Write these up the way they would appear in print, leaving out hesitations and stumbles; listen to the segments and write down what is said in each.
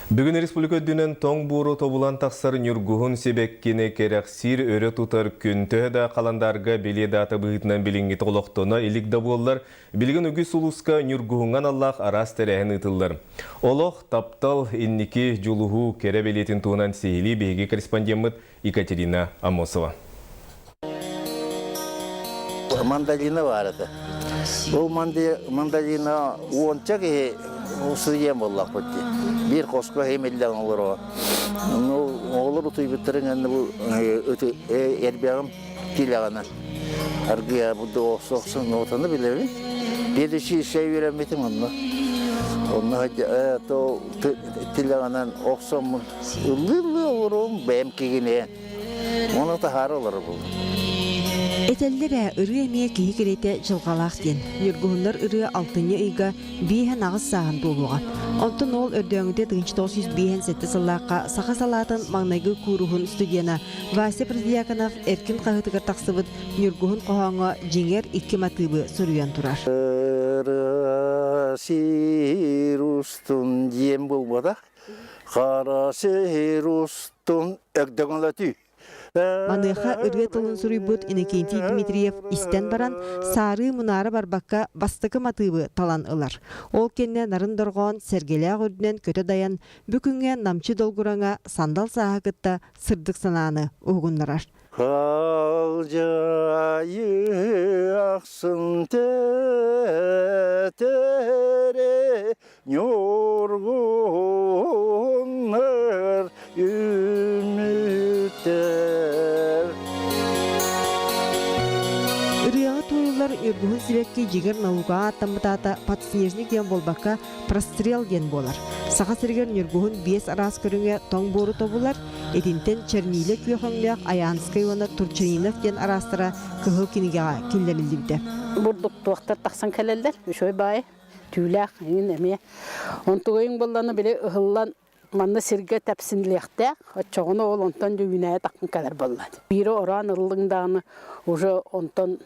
Бүгүн республика үрдүнэн тоҥ буору тобулан тахсар ньургуһун сибэккини кэрэхсиир өрө тутар күн төһө да халандаарга бэлиэ даата быһыытынан билиҥҥитэ олохтоно илик да буоллар, билигин үгүс улууска ньургуһуҥҥа аналлаах араас тэрээһин ыытыллар. Олох, таптал, инники дьулуһуу кэрэ бэлиэтин туһунан сиһилии биһиги корреспондеммыт Екатерина Амосова. Мандалина баар этэ. Ол мандалина уонча киһи сыйыан буоллахпыт дии. Биир хоско химиллэн олоро. Ну, оҕолор утуйбуттарын кэннэ бу эрбэҕим тилэҕинэ аргыйа бу охсо-охсон нотаны билэбин. Педучилище үөрэммитим онно. Онно то тилэҕинэн охсоммун ыллыы-ыллыы олоруом бэйэм кигинэйэн. Ону таһаара олоробун. Этэллэр ээ, ырыа эмиэ киһи кэриэтэ дьылҕалаах диэн. Ньургуһуннар ырыа алтынньы ыйга биэһэн аҕыс сааһын туолуоҕа. Онтон ол өрдөөҥүтэ 1957 сыллаахха саха салаатын маҥнайгы кууруһун студена Вася Протодьяконов Эркин хаһыатыгар тахсыбыт Ньургуһун хоһооҥҥо дьиҥэр икки матыыбы суруйан турар. Ырыа сир устун диэн буолбатах. Хара сир устун өгдөҥөлөтүү. Маныаха ырыа тылын суруйбут Иннокентий Дмитриев истэн баран, саарыы мунаара барбакка бастакы матыыбы талан ылар. Ол кэннэ нарын дорҕоон сэргэлээх үрдүнэн көтө дайан, бу күҥҥэ намчы долгураҥа сандал сааһы кытта сырдык санааны уһугуннарар. Халдьайы ахсын тэтэре ньургуһуннар үмүттэр. Ырыаҕа туойуллар Ньургуһун сибэкки дьиҥэр наукаҕа ааттаммыт аата подснежник диэн буолбакка, прострел диэн буолар. Саха сиригэр ньургуһун биэс араас көрүҥэ тоҥ буору тобулар, итинтэн чернилэ күөх өҥнөөх Аянскай уонна Турчанинов диэн араастара Кыһыл кинигэҕэ киллэриллибитэ. Бурдук туохтар тахсан кэлэллэр, үчүгэй баайы, түүлээх эҥин эмиэ. Онтугайыҥ буоллана били ыһыллан манна сиргэ тэпсинилиэхтээх, оччоҕуна ол онтон дьүгүнэйэ тахсан кэлэр буолла. Биири ороон ыллыҥ даҕаны уже онтон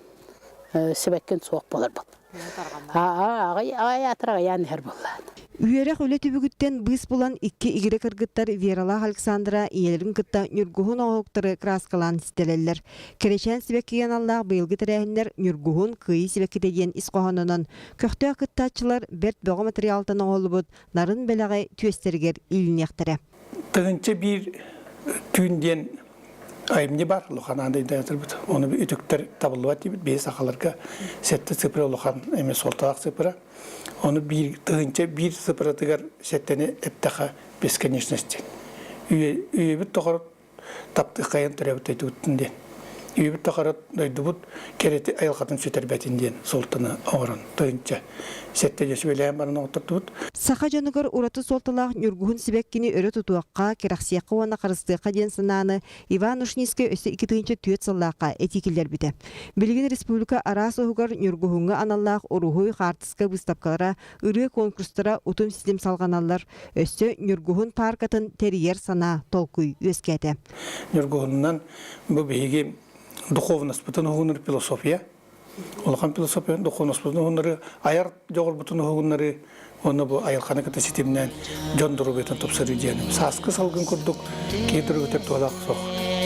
сибэккин суох буолар буолла. Аҕай аатыр аҕыйаан иһэр буолла. Үөрэх үлэ түбүгүттэн быыс булан икки игирэ кыргыттар Вералаах Александра ийэлэрин кытта ньургуһун оҥоһуктары кырааскалаан ситэрэллэр. Кэрэчээн сибэккигэ аналлаах быйылгы тэрээһиннэр Ньургуһун кыайыы сибэккитэ диэн ис хоһоонунан көхтөөх кыттааччылар бэрт бөҕө матырыйаалтан оҥоһуллубут нарын бэлэҕи түөстэригэр иилиниэхтэрэ. 1001 түүн диэн айымньы бар улахан аан Оны үтүктэр табыллыбат диэбит биһи сахаларга сэттэ цифра улахан эмиэ суолталаах цифра. Ону биир тыһыынча биир цифратыгар сэттэни эптэхэ бесконечность диэн. Үйэбит тоҕор таптыаххайан төрөөбүт дойдубуттун диэн. Үйэбит тухары дойдубут кэрэти айылҕатын сүтэрбэтин диэн суолтаны оҥорон тыһыынча сэттэ дьэ сүбэлээн баран оҥоттордубут. Саха дьонугар ураты суолталаах ньургуһун сибэккини өрө тутуохха, кэрэхсиэххэ уонна харыстыахха диэн санааны Иван Ушницкай өссө 2004 сыллаахха этии киллэрбитэ. Билигин республика араас уһугар ньургуһуҥҥа аналлаах уруһуй, хаартыска быыстапкалара, ырыа конкурстара утум-ситим салҕаналлар. Өссө Ньургуһун пааркатын тэрийэр санаа, толкуй үөскээтэ. Ньургуһунунан бу биһиги духовноспутун уһугуннар философия, улахан философия духовноспутун уһуннары, айар дьоҕурбутун уһугуннары уонна бу айылҕаны кытта ситимнээн дьон доруобуйатын тупсарыы диэн сааскы салгын курдук киһи доруобуйатыгар туһалаах суох.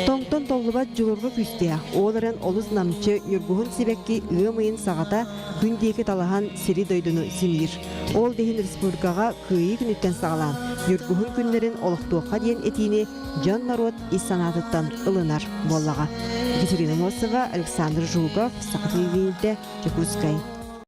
Тоҥтон толлубат дьулурҕа күүстээх, ол эрэн олус намчы ньургуһун сибэкки ыам ыйын саҕата күн диэки талаһан сири-дойдуну симиир. Ол да иһин республикаҕа Кыайыы күнүттэн саҕалаан Ньургуһун күннэрин олохтуохха диэн этиини дьон-норуот ис санаатыттан ылынар буоллаҕа. Екатерина Носова, Александр Жуков, Саха телевидениетэ, Дьокуускай.